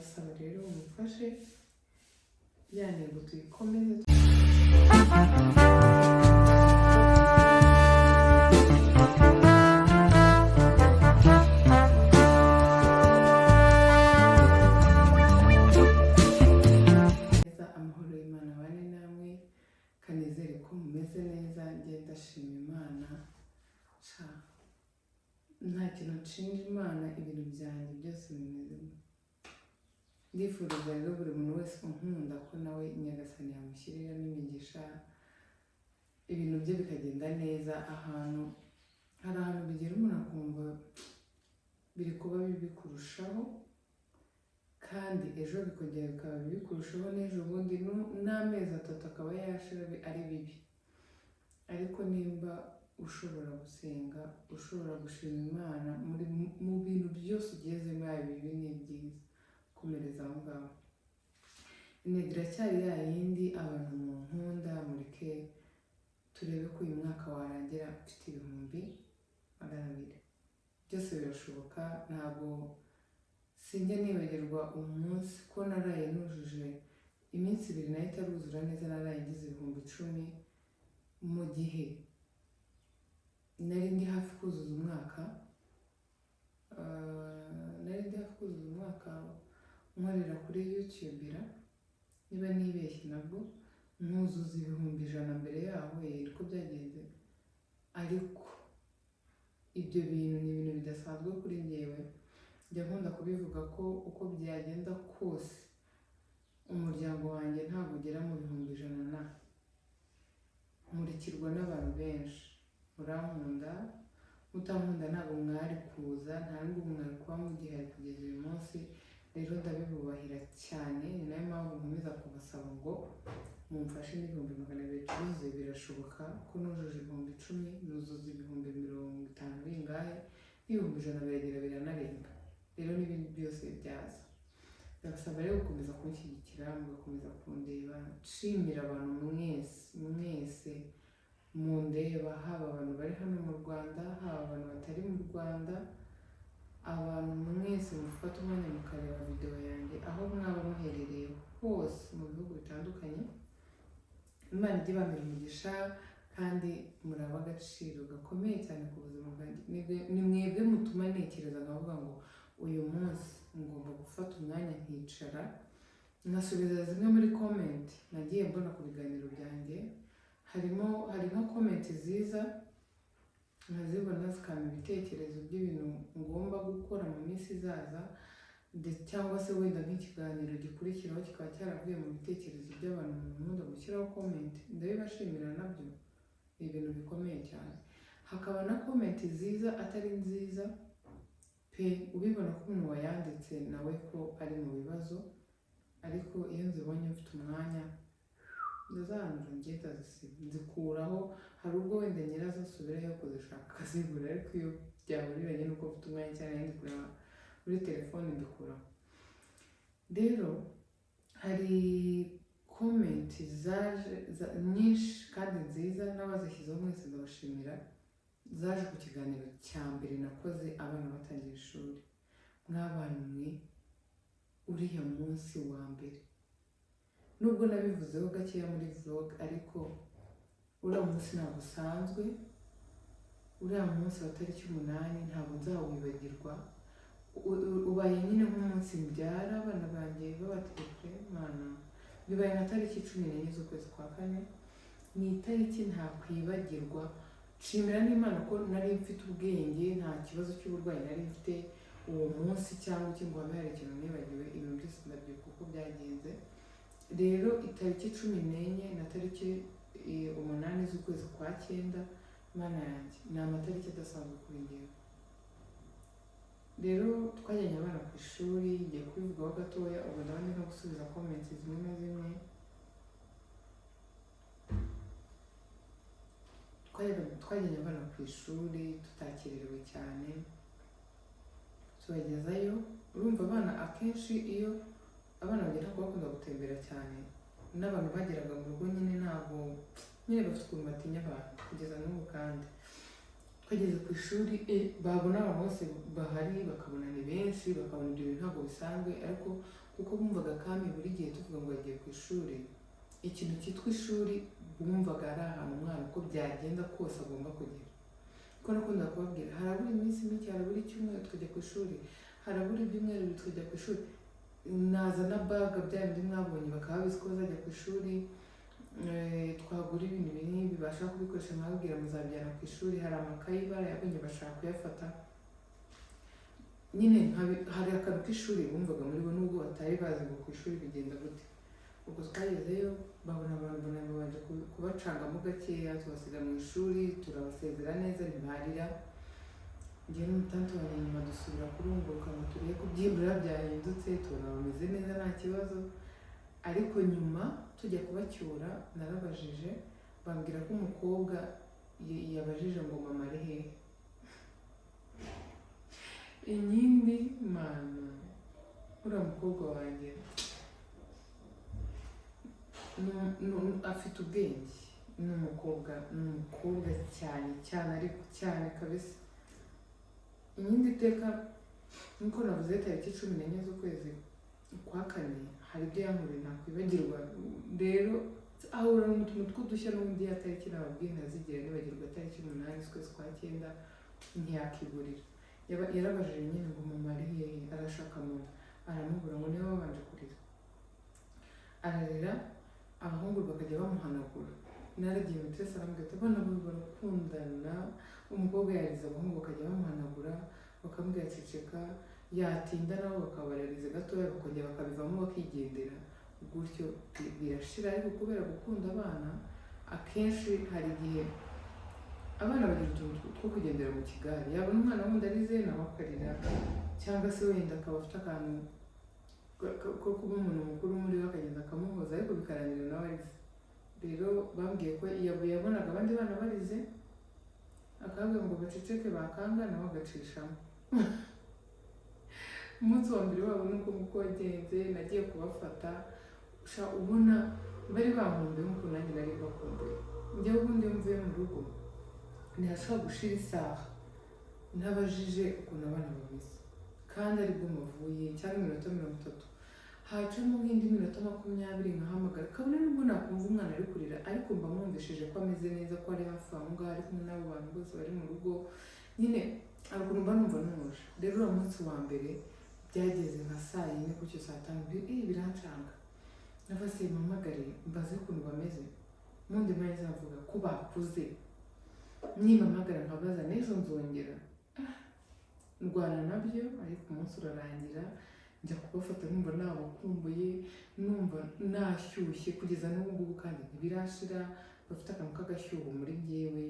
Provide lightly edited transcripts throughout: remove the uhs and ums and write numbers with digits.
Ndabasaba rero mumfashe ya ntego tuyikomeze. Neza, amahoro y'Imana abane namwe. Kanizere ko mumeze neza. Njye ndashima Imana ca nta kintu nshinja Imana, ibintu byanjye byose bimeze. Ndifuriza rero buri muntu wese unkunda ko nawe Nyagasani yamushyiriramo imigisha, ibintu bye bikagenda neza. Ahantu hari ahantu bigera umuntu akumva biri kuba bibi kurushaho, kandi ejo bikongera bikaba bibi kurushaho, n'ejo bundi n'amezi 3 akaba yashira ari bibi. Ariko nimba ushobora gusenga, ushobora gushima Imana muri mu bintu byose ugezemo, yaba ibibi n'ibyiza, komereza aho ngaho. Intego iracyari ya yindi. Abantu mu nkunda, mureke turebe ko uyu mwaka warangira mfite 200,000. Byose birashoboka. Ntabwo sinjya nibagirwa umunsi ko naraye nujuje iminsi 2 nayo itaruzura neza, naraye ngize 10,000 mu gihe nari ndi hafi kuzuza umwaka. Nari ndi hafi kuzuza umwaka nkorera kuri YouTube, niba nibeshye nabwo nkuzuza 100,000 mbere yaho, niko byagenze. Ariko ibyo bintu ni ibintu bidasanzwe kuri njyewe. Njya nkunda kubivuga ko uko byagenda kose umuryango wanjye ntabwo ugera mu 100,000, na nkurikirwa n'abantu benshi. Murankunda, mutankunda ntabwo mwari kuza, nta nubwo mwari kuba mugihari kugeza uyu munsi. Rero ndabibubahira cyane, ni nayo mpamvu nkomeza kubasaba ngo mumfashe n'200,000 tuzuze. Birashoboka ko nujuje 10,000, nuzuza 50,000 bingahe, n'100,000 biragera biranarenga. Rero n'ibindi byose byaza. Ndabasaba rero gukomeza kunshyigikira, mugakomeza kundeba. Nshimira abantu mwese mwese mundeba, haba abantu bari hano mu Rwanda, haba abantu batari mu Rwanda, abantu mwese mufata umwanya mukareba videwo yanjye aho mwaba muherereye hose mu bihugu bitandukanye. Imana ijye ibamira umugisha, kandi muraba agaciro gakomeye cyane ku buzima bwanjye. Ni mwebwe mutuma ntekereza nkavuga ngo uyu munsi ngomba gufata umwanya nkicara nkasubiza zimwe muri comment nagiye mbona ku biganiro byanjye. Harimo hari nka comment ziza nkazibona zikampa ibitekerezo by'ibintu ngomba gukora mu minsi izaza, cyangwa se wenda nk'ikiganiro gikurikiraho kikaba cyaravuye mu bitekerezo by'abantu nkunda gushyiraho comment. Ndabibashimira, nabyo ni ibintu bikomeye cyane. Hakaba na comment ziza atari nziza pe, ubibona ko umuntu wayanditse nawe ko ari mu bibazo. Ariko iyo nzibonye mfite umwanya ndazahanura, ngenda zisiba, nzikuraho. Hari ubwo wenda nyirazo asubirayo kuzishaka akazibura, ariko iyo byahuriranye n'uko mfite umwanya cyane ndi kureba muri telefone, mbikuraho. Rero hari comment zaje nyinshi kandi nziza, n'abazishyizeho mwese ndabashimira, zaje ku kiganiro cya mbere nakoze abana batangiye ishuri. Mw'abantu mwe, uriya munsi wa mbere, nubwo nabivuzeho gakeya muri vlog, ariko uriya munsi ntabwo usanzwe. Uriya munsi wa tariki 8 ntabwo nzawibagirwa. Ubaye nyine nk'umunsi mbyara abana banjye b'abatiripure. Mana, bibaye nka tariki 14 z'ukwezi kwa kane, ni itariki ntakwibagirwa. Nshimira n'Imana ko nari mfite ubwenge, nta kibazo cy'uburwayi nari mfite uwo munsi cyangwa iki ngo habe hari ikintu nibagiwe. Ibintu byose ndabyibuka uko byagenze. Rero itariki 14 na tariki 8 z'ukwezi kwa cyenda, Mana yanjye, ni amatariki adasanzwe kuri njyewe. Rero twajyanye abana ku ishuri, ngiye kubivugaho gatoya, ubwo ndaba ndi no gusubiza comments zimwe na zimwe. Twajyanye abana ku ishuri tutakererewe cyane, tubagezayo. Urumva abana akenshi iyo abana bagenda kuba bakunda gutembera cyane, n'abantu bageraga mu rugo nyine ntabwo nyine bafite ukuntu batinya abantu kugeza n'ubu. Kandi twageze mu rugo rero Bageze ku ishuri, babona abantu bose bahari, bakabona ni benshi, bakabona ibyo bintu ntabwo bisanzwe. Ariko kuko bumvaga kami buri gihe tuvuga ngo yagiye ku ishuri, ikintu cyitwa ishuri bumvaga ari ahantu umwana uko byagenda kose agomba kugera. Kuko nakunda kubabwira, harabura iminsi mike, harabura icyumweru tukajya ku ishuri, harabura ibyumweru 2 tukajya ku ishuri, naza na bag, bya bindi mwabonye, bakaba babizi ko bazajya ku ishuri. Twagura ibintu binini bibasha kubikoresha, nkababwira muzabijyana ku ishuri. Hari amakayi barayabonye, bashaka kuyafata nyine. Hari akantu k'ishuri bumvaga muri bo, nubwo batari bazi ngo ku ishuri bigenda gute. Ubwo twagezeyo, babona abantu, mbona babanje kubacangamo gakeya, tubasiga mu ishuri, turabasezera neza, ntibarira. Njye n'umutanti wanjye nyuma dusubira kurunguruka ngo turebe ko byibura byahindutse, tubona bameze neza, nta kibazo. Ariko nyuma tujya kubacyura, narabajije, bambwira ko umukobwa yabajije ngo mama ari hehe. Inkindi mana, uriya mukobwa wanjye afite ubwenge, ni umukobwa cyane cyane, ariko cyane kabisa. Inkindi iteka, nkuko navuze, tariki 14 z'ukwezi kwa kane hari ibyo yankoreye ntakwibagirwa. Rero ahura n'utuntu tw'udushya n'ubundi. Ya tariki nababwiye ntazigera nibagirwa, tariki 8 z'ukwezi kwa cyenda, ntiyakiburira. Yarabajije nyine ngo mama ari hehe, arashaka mama aramubura, ngo niwe wabanje kurira, ararira, abahungu bakajya bamuhanagura. Naragiye maîtresse arambwira ati abana bawe barakundana, umukobwa yarize, abahungu bakajya bamuhanagura, bakamubwira ceceka, yatinda nabo bakabarariza gatoya, bakongera bakabivamo bakigendera gutyo, birashira. Ariko kubera gukunda abana, akenshi hari igihe abana bagira utuntu two kugendera mu kigare, yabona umwana wundi arize nawe akarira, cyangwa se wenda akaba afite akantu ko kuba umuntu mukuru muri we, akagenda akamuhoza, ariko bikarangira nawe arize. Rero bambwiye ko yabonaga abandi bana barize akababwira ngo baceceke, bakanga nawe agacishamo. Umunsi wa mbere wabo nuko nguko wagenze. Nagiye kubafata sha, ubona bari bankumbuye nk'uko nanjye nari mbakumbuye. Njyewe ubundi iyo mvuye mu rugo ntihashobora gushira isaha ntabajije ukuntu abana bameze, kandi aribwo muvuye, cyangwa iminota 30, hacamo nk'indi minota 20 nkahamagara, kabone nubwo nakumva umwana ari kurira, ariko mba mwumvishije ko ameze neza, ko ari hafi aho ngaho, ari kumwe n'abo bantu bose bari mu rugo. Nyine hari ukuntu mba numva ntuje. Rero uriya munsi wa mbere byageze nka saa yine gutyo, saa tanu, birancanga. Navase mpamagare mbaze ukuntu bameze, mundi mwanya nzavuga ko bakuze, nimpamagara nkabaza n'ejo nzongera. Ndwana nabyo, ariko umunsi urarangira njya kubafata, numva nabakumbuye, numva nashyushye kugeza n'ubu ngubu, kandi ntibirashira, bafite akantu k'agashyuho muri njyewe.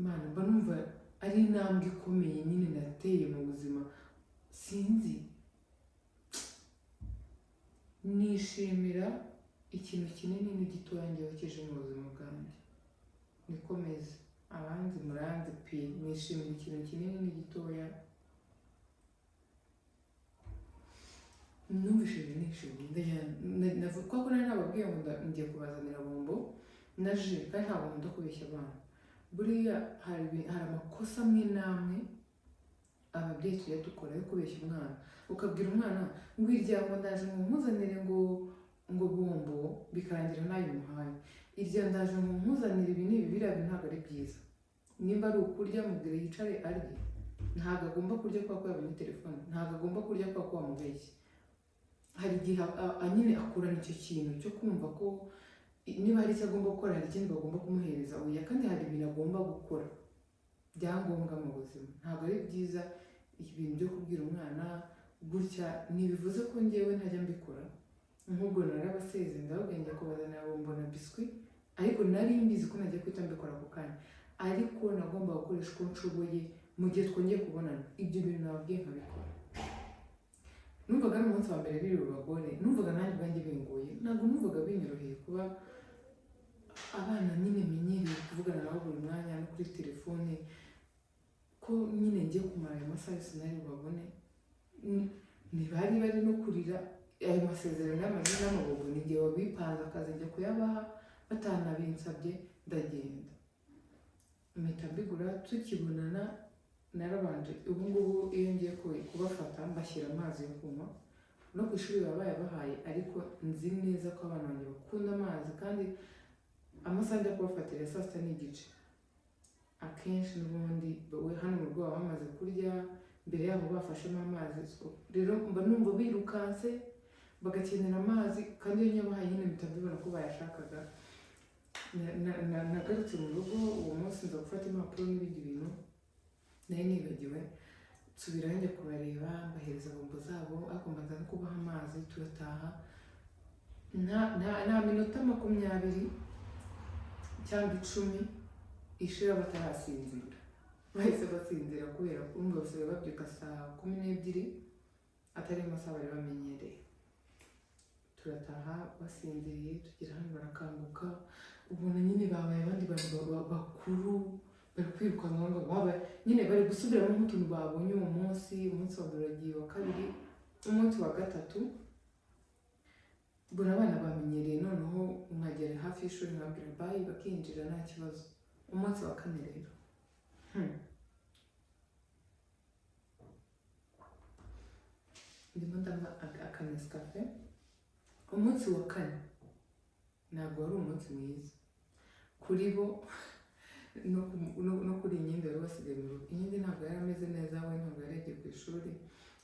Mana, mba numva ari intambwe ikomeye nyine nateye mu buzima. Sinzi, nishimira ikintu kinini n'igitoya njyewe kije mu buzima bwanjye, niko meze. Abanzi muranzi pe, nishimira ikintu kinini n'igitoya. Numvishije nishimye, ndavuga ko nari nababwiye ngo ngiye kubazanira bombo na jus, kandi ntabwo nkunda kubeshya abana. Buriya hari amakosa amwe n'amwe ababyeyi tujya dukora yo kubeshya umwana, ukabwira umwana ngo irya, ngo ndaje ngo nkuzanire ngo bombo, bikarangira nayo umuhaye. Irya, ndaje ngo nkuzanire ibi n'ibi, biriya bintu ntabwo ari byiza. Nimba ari ukurya, mubwire yicare arye. Ntabwo agomba kurya kubera ko yabonye telefone, ntabwo agomba kurya kubera ko wamubeshye. Hari igihe nyine akurana icyo kintu cyo kumva ko niba hari icyo agomba gukora, hari ikindi bagomba kumuhereza. Oya, kandi hari ibintu agomba gukora byangombwa mu buzima. Ntabwo ari byiza ibintu byo kubwira umwana gutya. Ntibivuze ko njyewe ntajya mbikora. Nk'ubwo narabasezeye, ndababwira njya kubazanira bombo na biscuit, ariko nari mbizi ko nagiye guhita mbikora ako kanya, ariko nagomba gukoresha uko nshoboye mu gihe twongeye kubonana ibyo bintu nababwiye nkabikora. Numvaga ari umunsi wa mbere biri bubagore, numvaga nanjye ubwanjye bingoye, ntabwo numvaga binyoroheye kuba abana nyine menyereye kuvugana nabo buri mwanya no kuri telefone, ko nyine ngiye kumara ayo masaha yose nari bubabone. Ntibari bari no kurira. Ayo masezerano y'amajwi n'amabombo ni igihe wabipanze akazi, njya kuyabaha batanabinsabye, ndagenda. Mpita mbigura. Tukibonana narabanje, ubu ngubu iyo ngiye kubafata mbashyira amazi yo kunywa. No ku ishuri baba bayabahaye, ariko nzi neza ko abana banjye bakunda amazi, kandi amasaha njya kubafatira ya saa 6:30, akenshi n'ubundi we hano mu rugo baba bamaze kurya, mbere yabo bafashemo amazi. So, rero mba numva birukanse bagakenera amazi, kandi iyo nyabahaye nyine mpita mbibona ko bayashakaga. Nagarutse mu rugo uwo munsi, nza gufata impapuro n'ibindi bintu nari nibagiwe, nsubirayo njya kubareba, mbahereza bombo zabo, ariko mbanza no kubaha amazi, turataha. Nta minota 20 cyangwa 10 ishira batarasinzira. Bahise basinzira kubera urumva basigaye babyuka saa 12, atari amasaha bari bamenyereye. Turataha basinziriye, tugera hano barakanguka, ubona nyine babaye abandi bantu bakuru, bari kwirukanka ngo babaye nyine bari gusubiramo nk'utuntu babonye uwo munsi. Umunsi wa mbere uragiye, wa kabiri, umunsi wa gatatu, mbona abana bamenyereye. Noneho nkagera hafi y'ishuri nkabwira bye, bakinjira nta kibazo. Umunsi wa kane rero, Ndimo ndanywa aka Nescafe. Umunsi wa kane ntabwo wari umunsi mwiza kuri bo no kuri Inkindi wari wasigaye mu rugo. Inkindi ntabwo yari ameze neza, we ntabwo yari yagiye ku ishuri,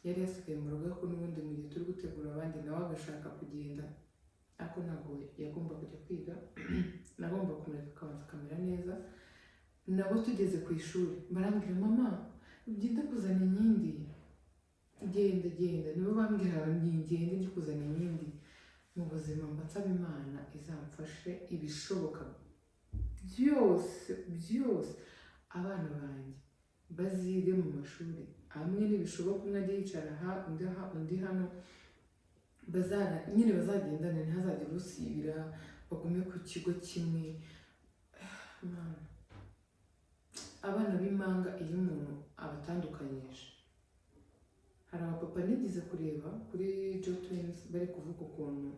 yari yasigaye mu rugo, ariko n'ubundi mu gihe turi gutegura abandi nawe agashaka kugenda, ariko ntabwo yagomba kujya kwiga, nagomba kumureka akabanza akamera neza. Nabo tugeze ku ishuri barambwira: "Mama, ugende kuzana Inkindi, genda, genda." Nibo bambwira ngo ngende njye kuzana Inkindi. Mu buzima mba nsaba Imana izamfashe ibishoboka byose byose, abana banjye bazige mu mashuri amwe nibishoboka, umwe ajye yicara aha, undi aha, undi hano, bazana nyine bazagendane, ntihazagire usibira, bagume ku kigo kimwe. Mana, abana b'impanga iyo umuntu abatandukanyije, hari abapapa nigeze kureba kuri Jo Twins bari kuvuga ukuntu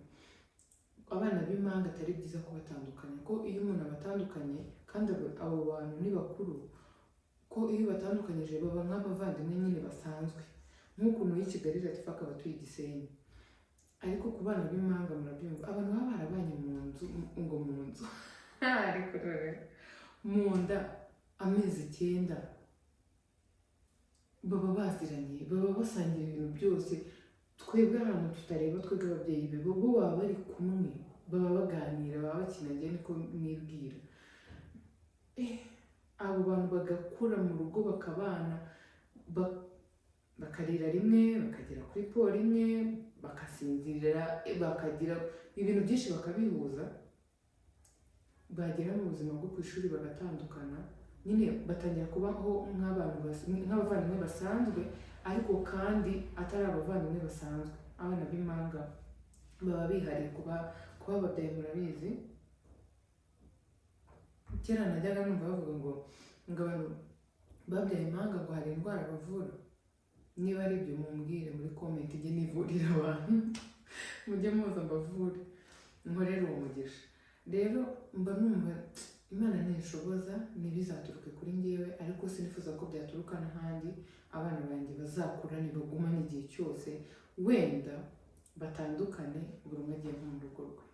abana b'impanga atari byiza kubatandukanya, ko iyo umuntu abatandukanye, kandi abo bantu ni bakuru, ko iyo batandukanyije baba nk'abavandimwe nyine basanzwe, nk'ukuntu uw'i Kigali Latifa akaba atuye i Gisenyi. Ariko ku bana b'impanga murabyumva, abantu baba barabanye mu nzu, ngo mu nzu, ariko rero mu nda amezi 9, baba baziranye, baba basangira ibintu byose. Twebwe ahantu tutareba, twebwe ababyeyi be, bo baba bari kumwe, baba baganira, baba bakina, njye niko nibwira. Abo bantu bagakura mu rugo bakabana, bakarira rimwe, bakagera kuri po rimwe, bakasinzirira, bakagira ibintu byinshi bakabihuza, bagera mu buzima bwo ku ishuri bagatandukana nyine, batangira kubaho nk'abantu nk'abavandimwe basanzwe, ariko kandi atari abavandimwe basanzwe. Abana b'impanga baba bihariye kuba babyaye. Murabizi, kera najyaga numva bavuga ngo abantu babyaye impanga ngo hari indwara bavura. Niba ari ibyo mumbwire muri comment, ijye nivurira abantu, mujye muza mbavure, nkorere uwo mugisha. Rero mba numva Imana ntinshoboza, ntibizaturuke kuri njyewe, ariko sinifuza ko byaturuka n'ahandi. Abana banjye bazakurane, bagumane igihe cyose, wenda batandukane buri umwe agiye nko mu rugo rwe,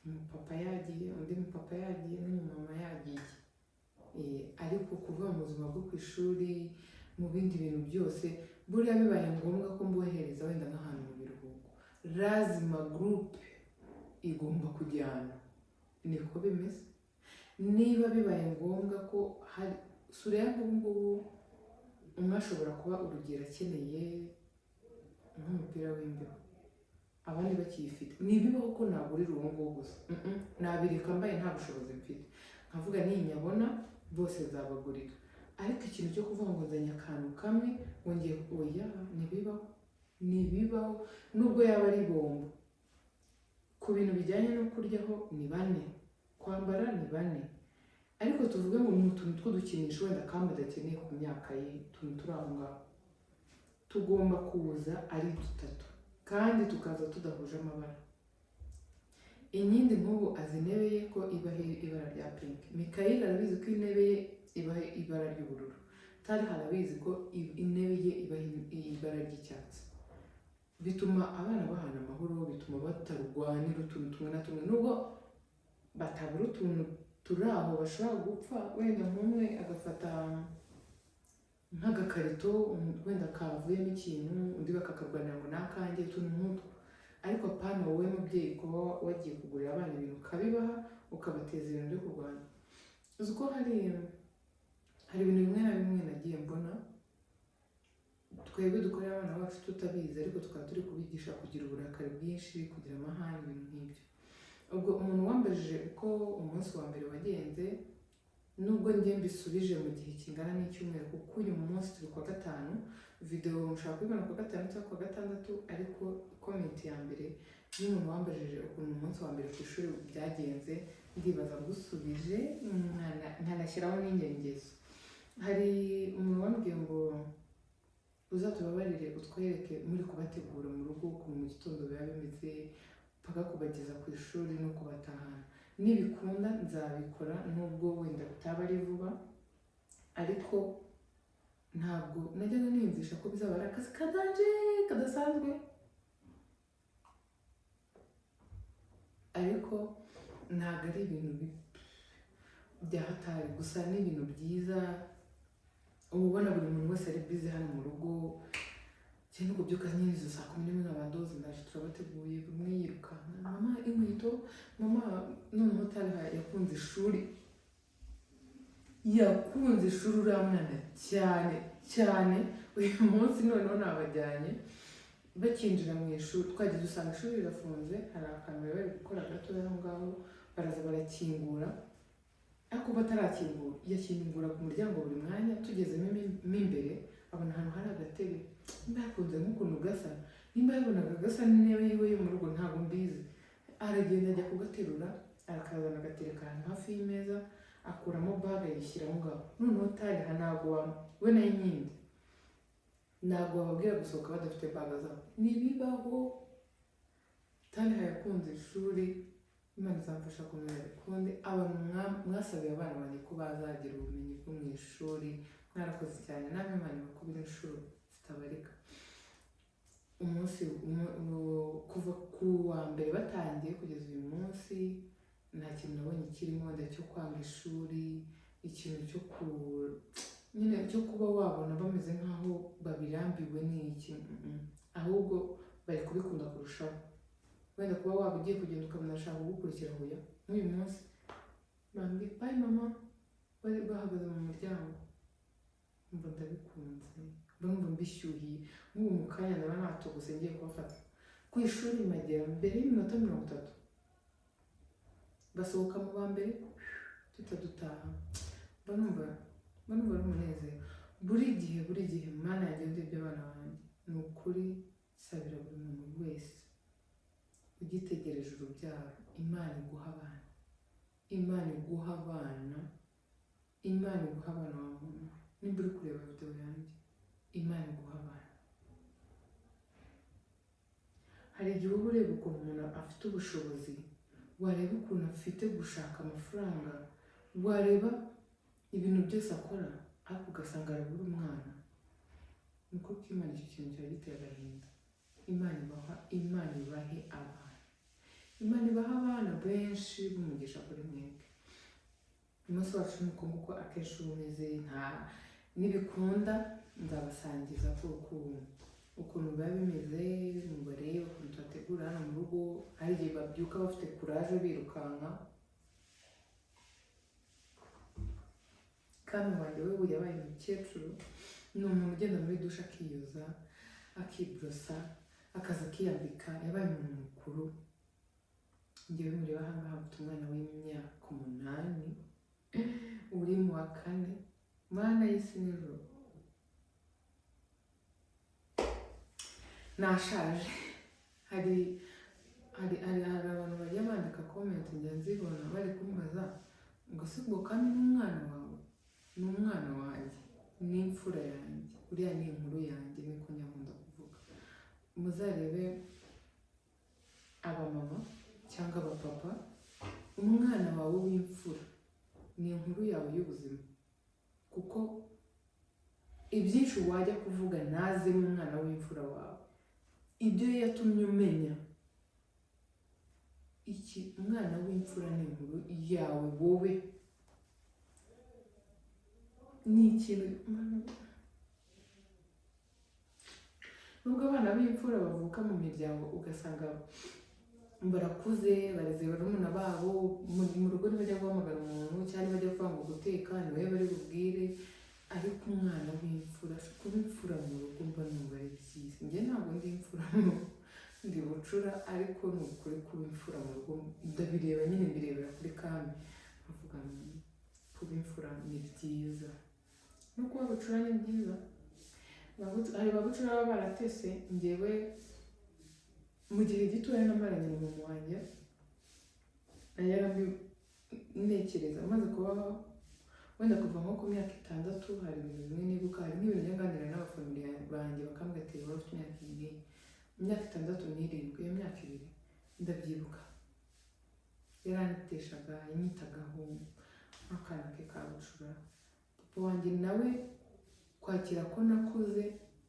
umupapa yagiye, undi mupapa yagiye, n'umumama yagiye. Ariko kuva mu buzima bwo ku ishuri, mu bindi bintu byose, buriya bibaye ngombwa ko mbohereza wenda nk'ahantu mu biruhuko, lazima groupe igomba kujyana, niko bimeze. Niba bibaye ngombwa ko hari sura ya nk'ubu ngubu, umwe ashobora kuba urugero akeneye nk'umupira w'imbeho, abandi bakiyifite, ntibibaho ko nagurira uwo nguwo gusa. Nabireka mbaye nta bushobozi mfite, nkavuga ninyabona bose nzabagurira. Ariko ikintu cyo kuvuga ngo nzanye akantu kamwe ngo ngiye, oya, ntibibaho, ntibibaho, nubwo yaba ari bombo. Ku bintu bijyanye no kuryaho ni bane, kwambara ni bane, ariko tuvuge ngo ni utuntu tw'udukinisho wenda kandi adakeneye ku myaka ye, utuntu turi aho ngaho, tugomba kuza ari dutatu kandi tukaza tudahuje amabara. Inkindi nk'ubu azi intebe ye ko ibaho ibara rya pink. Mikayeli arabizi ko intebe ye ibaho ibara ry'ubururu. Tariha arabizi ko intebe ye ibaho ibara ry'icyatsi. Bituma abana bahana amahoro, bituma batarwanira utuntu tumwe na tumwe, nubwo batabura utuntu turi aho bashobora gupfa. Wenda nk'umwe agafata nk'agakarito wenda kavuyemo ikintu, undi bakakarwanira ngo ni akanjye, utuntu nk'utwo. Ariko apana wowe mubyeyi kuba wagiye kugurira abana ibintu ukabibaha, ukabateza ibintu byo kurwana. Uzi ko hari ibintu bimwe na bimwe nagiye mbona twebwe dukorera abana bacu tutabizi, ariko tukaba turi kubigisha kugira uburakari bwinshi, kugira amahane, ibintu nk'ibyo. Ubwo umuntu wambajije uko umunsi wa mbere wagenze, nubwo njye mbisubije mu gihe kingana n'icyumweru, kuko uyu munsi turi kuwa gatanu, video mushobora kuyibona kuwa gatanu cyangwa kuwa gatandatu, ariko comment ya mbere y'umuntu wambajije ukuntu umunsi wa mbere ku ishuri byagenze, ndibaza ngusubije nkanashyiraho n'inyengezo. Hari umuntu wambwiye ngo uzatubabarire utwereke muri kubategura mu rugo, ukuntu mu gitondo biba bimeze paka kubageza ku ishuri no kubatahana. Nibikunda nzabikora, nubwo wenda bitaba ari vuba, ariko ntabwo najyaga niyumvisha ko bizaba ari akazi kadanje kadasanzwe, ariko ntabwo ari ibintu bya hatari, gusa ni ibintu byiza. Uba ubona buri muntu wese ari busy hano mu rugo. Cyane kubyuka nyine izo saa 11 nkaba ndoze, ndaje, turabateguye, buri umwe yirukanka, mama inkweto, mama. Noneho Tariha yakunze ishuri, yakunze ishuri uriya mwana cyane cyane. Uyu munsi noneho nabajyanye, bakinjira mu ishuri twagiye dusanga ishuri rirafunze, hari akantu bari bari gukora gatoya aho ngaho, baraza barakingura, ariko batarakingura yakingura ku muryango buri mwanya. Tugezemo mo imbere abona ahantu hari agatebe, nimba yakunze nk'ukuntu gasa, nimba yabonaga gasa n'intebe yiwe yo mu rugo, ntabwo mbizi. Aragenda ajya kugaterura, arakazana, agatereka ahantu hafi y'imeza, akuramo bag ayishyira aho ngaho. Noneho Tariha ntabwo we na Inkindi ntabwo wababwira gusohoka badafite bag zabo, ntibibaho. Tariha yakunze ishuri, Imana izamfasha kumenya bikunde. Abantu mwasabiye abana banjye ko bazagira ubumenyi bwo mu ishuri, mwarakoze cyane, namwe Imana ibakubire inshuro zitabarika. Umunsi kuva ku wa mbere batangiye kugeza uyu munsi, nta kintu nabonye kirimo wenda cyo kwanga ishuri, ikintu cyo ku nyine cyo kuba wabona bameze nk'aho babirambiwe n'iki. Ahubwo bari kubikunda kurushaho. Wenda kuba waba ugiye kugenda ukabona ashaka kugukurikira, huya nk'uyu munsi bambwiye "Bye mama", bari bahagaze mu muryango. Mba ndabikunze, mba numva mbishyuhiye. Nk'ubu mu kanya ndaba natogose ngiye kubafata ku ishuri, magera mbere y'iminota 30, basohoka mu ba mbere, tutadutaha. Mba numva ari umunezero buri gihe, buri gihe. Mana yanjye, ndebye abana banjye, ni ukuri sabira buri muntu wese ugitegereje urubyaro, Imana iguha abana, Imana iguha abana, Imana iguha abana. Wa muntu, nimba uri kureba video yanjye, Imana iguha abana. Hari igihe uba ureba ukuntu umuntu afite ubushobozi, wareba ukuntu afite gushaka amafaranga, wareba ibintu byose akora, ariko ugasanga arabura umwana. Ni ukuri ko Imana, icyo kintu kiba giteye agahinda. Imana ibaha, Imana ibahe abana, Imana ibaha abana benshi b'umugisha kuri mwebwe. Umunsi wacu ni uko nguko akenshi uba umeze. Nta nibikunda nzabasangiza ko ukuntu biba bimeze, mubarebe ukuntu tubategura hano mu rugo. Hari igihe babyuka bafite courage birukanka. Kami wanjye we ubu yabaye umukecuru, ni umuntu ugenda muri douche akiyoza, akiborosa, akaza akiyambika, yabaye umuntu mukuru. Njyewe mureba aha ngaha mfite umwana w'imyaka 8 uri mu wa kane. Mana y'isi n'ijuru, nashaje. Hari abantu bajya bandika comment, njya nzibona, bari kumbaza ngo se ubwo kandi ni umwana wawe? Ni umwana wanjye, ni imfura yanjye, uriya ni inkuru yanjye, niko nyakunda kuvuga. Muzarebe abamama cyangwa abapapa, umwana wawe w'imfura ni inkuru yawe y'ubuzima, kuko ibyinshi wajya kuvuga ntazemo umwana w'imfura wawe, ibyo yatumye umenya iki. Umwana w'imfura ni inkuru yawe wowe, ni ikintu. Nubwo abana b'imfura bavuka mu miryango ugasanga barakuze, bareze barumuna babo, mu rugo ntibajya guhamagara umuntu cyangwa ntibajya kuvuga ngo guteka ni wowe bari bubwire, ariko umwana w'imfura, kuba imfura mu rugo mba numva ari byiza. Njye ntabwo ndi imfura mu rugo, ndi bucura, ariko ni ukuri kuba imfura mu rugo ndabireba nyine, mbirebera kuri kami nkavuga ngo kuba imfura ni byiza, no kuba bucura ni byiza. Hari ba bucura baba baratese. Njyewe mu gihe gitoya namaranye na mama wanjye, najyaga ntekereza maze kuba wenda kuva nko ku myaka 6, hari ibintu bimwe nibuka, hari nk'ibintu njya nganira n'abafamiliya banjye bakambwira ati wari ufite imyaka ibiri, imyaka 6 n'irindwi, iyo myaka 2 ndabyibuka, yaranyiteshaga, yanyitagaho nk'akana ke ka bucura. Papa wanjye nawe kwakira ko nakuze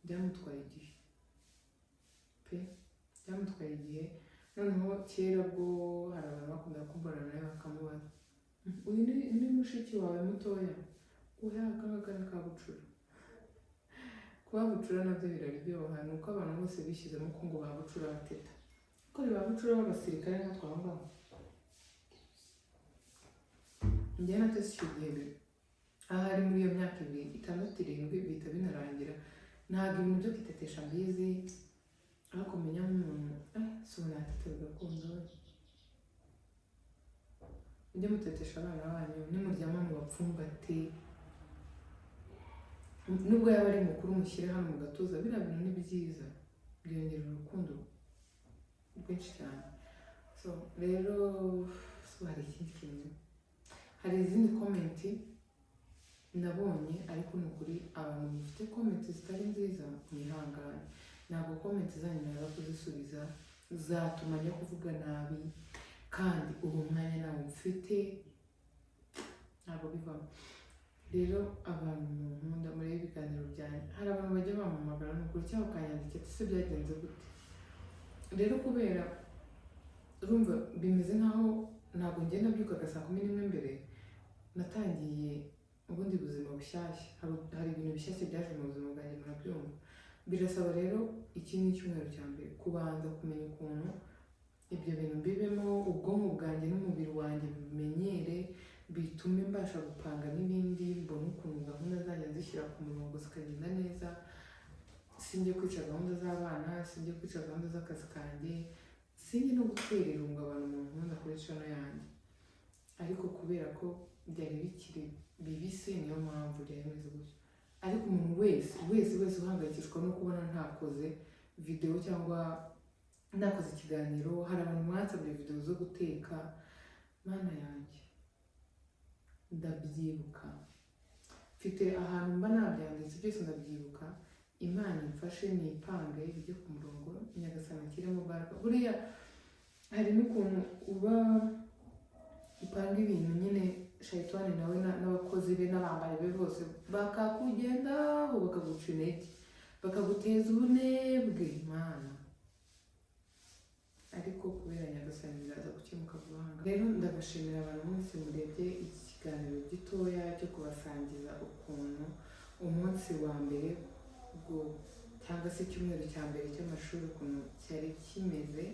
byamutwaye igihe pe, byamutwaye igihe. Noneho kera bwo hari abantu bakundaga kumbona nawe bakamubaza, uyu ni mushiki wawe mutoya? Oya, aka ngaka ni ka bucura. Kuba bucura nabyo biraryoha, ni uko abantu bose bishyizemo ko ngo ba bucura bateta, kuko ni ba bucura b'abasirikare nka aho ngaho. Njyewe natese icyo gihe ahari muri iyo myaka 2, 6, 7, bihita binarangira. Ntabwo ibintu byo kwitetesha mbizi, ariko menya nk'umuntu si ubu natete bigakunda we. Mujye mutetesha abana banyu, nimuryama mubapfumbate, nubwo yaba ari mukuru mushyire hano mu gatuza, biriya bintu ni byiza, byongera urukundo rwinshi cyane. So rero, so hari ikindi kintu, hari izindi comment nabonye, ariko ni ukuri abantu mufite comment zitari nziza mwihangane, ntabwo comment zanyu naza kuzisubiza, zatuma njya kuvuga nabi, kandi uwo mwanya ntawo mfite, ntabwo bivamo. Rero abantu munkunda murebe ibiganiro byanjye, hari abantu bajya bampamagara ni ukuri cyangwa bakanyandikira ati ese byagenze gute? Rero kubera urumva bimeze nkaho ntabwo ngenda mbyukaga saa 11 mbere, natangiye ubundi buzima bushyashya, hari ibintu bishyashya byaje mu buzima bwanjye, murabyumva. Birasaba rero iki ni icyumweru cya mbere kubanza kumenya ukuntu ibyo bintu mbibemo, ubwonko bwanjye n'umubiri wanjye bimenyere, bitume mbasha gupanga n'ibindi, mbone ukuntu gahunda zanjye nzishyira ku murongo zikagenda neza, sinjye kwica gahunda z'abana, sinjye kwica gahunda z'akazi kanjye, sinjye no gutera irungu abantu mu nkunda kuri channel yanjye. Ariko kubera ko byari bikiri bibisi, niyo mpamvu byari bimeze gutyo. Ariko umuntu wese wese wese uhangayikishwa no kubona ntakoze videwo cyangwa nakoze ikiganiro, hari abantu mwansabye videwo zo guteka, mana yanjye ndabyibuka, mfite ahantu mba nabyanditse byose ndabyibuka. Imana imfashe nipange bijye ku murongo, Nyagasani akiremo baraka. Buriya hari n'ukuntu uba upanga ibintu nyine, shayitani nawe n'abakozi be n'abambari be bose bakakugendaho, bakaguca intege, bakaguteza ubunebwe, mana. Ariko kubera Nyagasani biraza gukemuka vuba aha ngaha. Rero ndabashimira abantu mwese murebye iki kiganiro gitoya cyo kubasangiza ukuntu umunsi wa mbere bwo cyangwa se icyumweru cya mbere cy'amashuri ukuntu cyari kimeze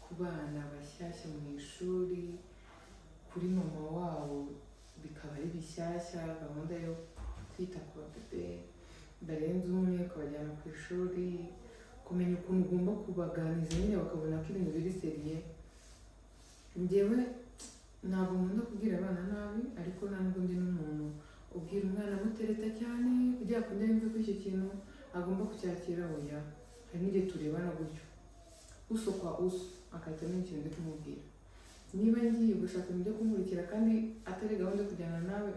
ku bana bashyashya mu ishuri, kuri mama wabo bikaba ari bishyashya, gahunda yo kwita ku babebe barenze umwe ukabajyana ku ishuri, kumenya ukuntu ugomba kubaganiriza nyine bakabona ko ibintu biri sérieux. Njyewe ntabwo nkunda kubwira abana nabi, ariko nta nubwo ndi n'umuntu ubwira umwana amutereta cyane kugira ngo yumve ko icyo kintu agomba kucyakira. Oya, hari n'igihe turebana gutyo uso kwa uso agahita amenya ikintu ndi kumubwira. Niba ngiye gushaka ibintu byo kumurikira kandi atari gahunda yo kujyana nawe,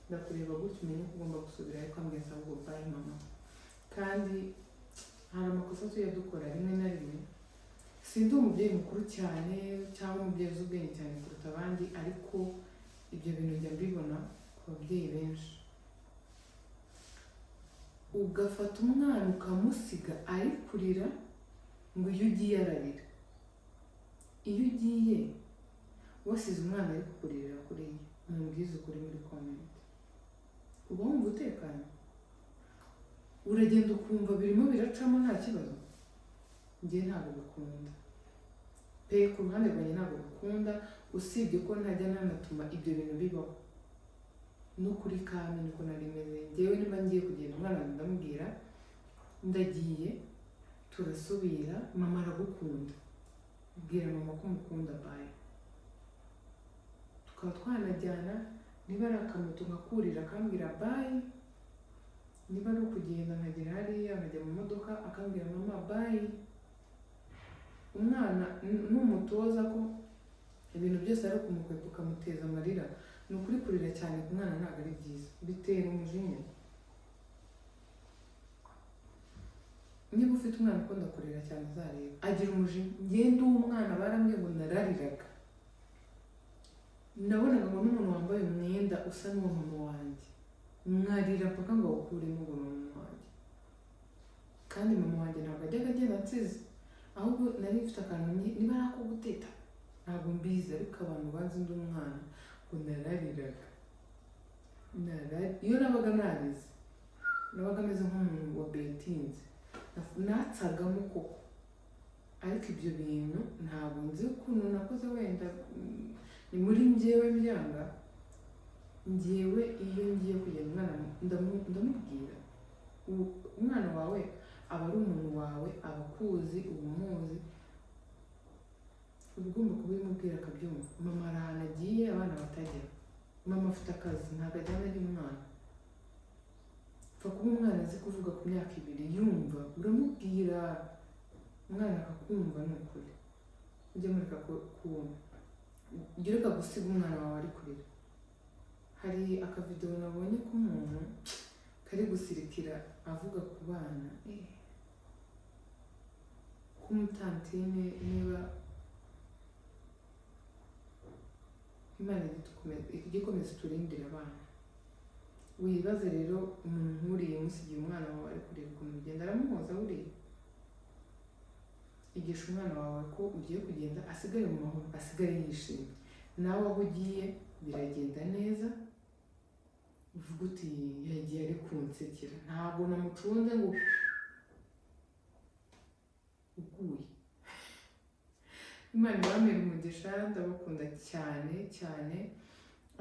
ndakureba gutyo umenye ko ugomba gusubirayo ukambwira ati ahubwo bye mama. Kandi hari amakosa tujya dukora rimwe na rimwe. Sindi umubyeyi mukuru cyane cyangwa umubyeyi uzi ubwenge cyane kuruta abandi, ariko ibyo bintu njya mbibona ku babyeyi benshi. Ugafata umwana ukamusiga ari kurira, ngo iyo ugiye ararira. Iyo ugiye wasize umwana ari kukuririra kuriya, mumbwize ukuri muri comment, uba wumva utekanye? Uragenda ukumva birimo biracamo, nta kibazo? Njye ntabwo bikunda pe, ku ruhande rwanjye ntabwo bikunda, usibye ko ntajya nanatuma ibyo bintu bibaho. No kuri kami niko nari meze. Njyewe niba ngiye kugenda, umwana wanjye ndamubwira: "Ndagiye, turasubira, mama aragukunda, bwira mama ko umukunda, bye." Tukaba twanajyana, niba ari akamoto nkakurira akambwira bye, niba ari ukugenda nkagera hariya nkajya mu modoka akambwira mama bye. Umwana numutoza ko ibintu byose ari ukumukwepa ukamuteza amarira. Ni ukuri, kurira cyane ku mwana ntabwo ari byiza, bitera umujinya. Niba ufite umwana ukunda kurira cyane, uzareba agira umujinya. Ngende uwo mwana barambwiye ngo narariraga, nabonaga ngo n'umuntu wambaye umwenda usa n'uwo mama wanjye mwarira mpaka ngo awukuremo, ngo ni mama wanjye. Kandi mama wanjye ntabwo ajyaga agenda ansize, ahubwo nari mfite akantu niba ari ako guteta, ntabwo mbizi, ariko abantu bazi undi umwana ngo narariraga. Iyo nabaga narize nabaga meze nk'umuntu wa betinze, natsagamo koko. Ariko ibyo bintu ntabwo nzi ukuntu nakoze, wenda ni muri njyewe byanga. Njyewe iyo ngiye kugenda, umwana ndamubwira. Umwana wawe aba ari umuntu wawe, aba akuzi, uba umuzi, uba ugomba kubimubwira akabyumva. Mama hari ahantu agiye abana batajya, mama afite akazi, ntabwo ajyana n'umwana. Pfa kuba umwana azi kuvuga ku myaka 2 yumva, uramubwira umwana akakumva. Ni ukuri, ujye mureka ujye ureka gusiga umwana wawe ari kurira. Hari akavidewo nabonye k'umuntu kari gusirikira avuga ku bana, k'umutantine. Niba Imana ijya ikomeza iturindire abana. Wibaze rero umuntu nk'uriya umusigiye umwana wawe ari kureba ukuntu bigenda, aramuhoza. Buriya igisha umwana wawe ko ugiye kugenda, asigare mu mahoro, asigare yishimye. Nawe aho ugiye biragenda neza, uvuga uti: "Yagiye ari kunsekera, ntabwo namucunze ngo uguye." Imana ibamere umugisha, ndabakunda cyane cyane.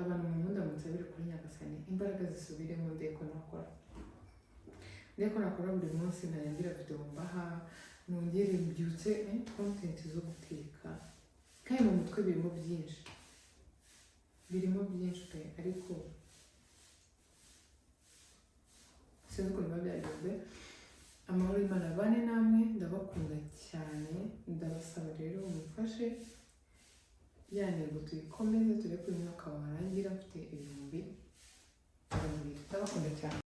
Abantu munkunda, munsabire kuri Nyagasani imbaraga zisubiremo, ndeko nakora, ndeko nakora buri munsi, ntangira video mbaha, nongere mbyutse content zo guteka. Kandi mu mutwe birimo byinshi, birimo byinshi pe, ariko sinzi ukuntu biba byagenze. Amahoro y'Imana abane namwe, ndabakunda cyane. Ndabasaba rero mumfashe ya ntego tuyikomeze, turebe ko uyu mwaka warangira mfite 70,000. Ndabakunda cyane.